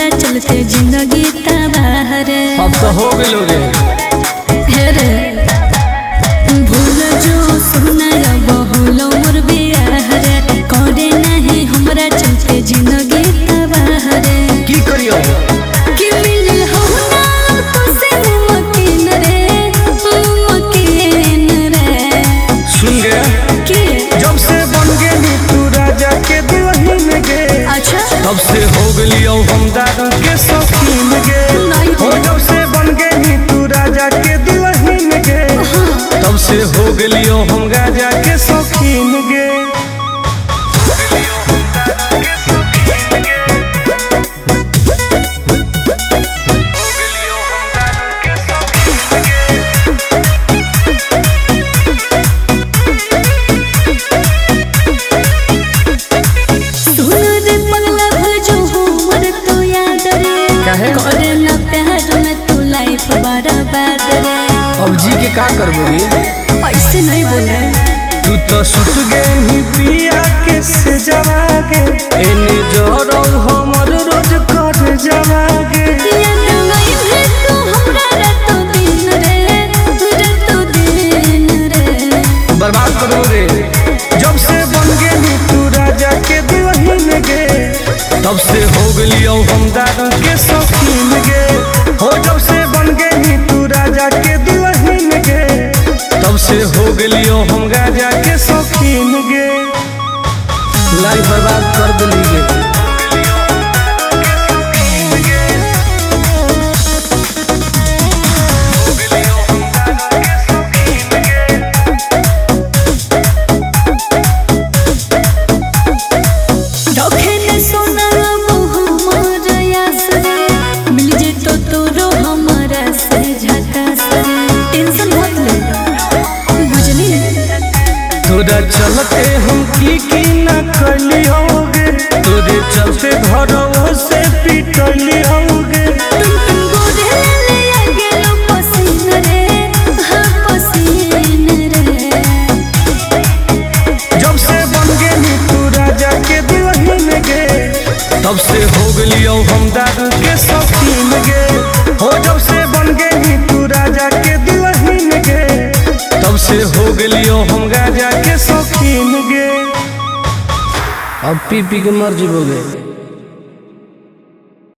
हमरा चलते जिंदगी तबाह रे। अब तो हो गेलो रे। हे रे भूल जो सुना बहुलो मोर बियाह रे, करे नहीं हमरा चलते जिंदगी तबाह रे। की करियो कि मिलल हो ना तो से मुमकिन रे, मुमकिन रे। सुन गे की जब से बन गेली तू राजा के दुल्हन गे, अच्छा तब से हो गेलियो हम दारू के शौकीन गे। नहीं। हो जब से बन गेली तू राजा के दुल्हन गे, तब से हो गेलियो हम राजा के शौकीन गे। सुन रे पगला भजो हमर तो याद रे, काहे? करे ना प्यार में तू लाइफ बर्बाद रे। अब जी के का करबोगी? ऐसे नहीं बोले। तू तो सुत गेही पिया के से जवागे, एने जरौ हमर रोज कर जवागे। याद नहीं है तू हमरा रातों दिन रे, रातों दिन रे। बर्बाद करो रे। जब से बन गेली तू राजा के दुल्हन गे, तब से हो गेलियो हम दारू के शौकीन गे। हो जब से बन गेली तू राजा के दुल्हन गे, तब से हो गेलियो हम राजा के शौकीन गे। लाइफ बर्बाद कर दिली गे। रखे ने सोना मोह यास रे, मिल जेतो तोरो हमारा से झकास रे। टेंशन मत ले बुझली। तोरा चलते हम की ना कलियोगे, तोरे चलते घरों से पिटलियोगे। तुम तुम गोरे ले आ गेलो पसीन रे, हाँ पसीन रे। जब से बन गेली तू राजा के दुल्हन गे, तब से हो गेलियो हम दारू के शौकीन गे। हो जब से बन गेली तू राजा के दुल्हन गे, तब से हो गेलियो हम राजा के शौकीन गे। अब पी पी के मर जीवोगे।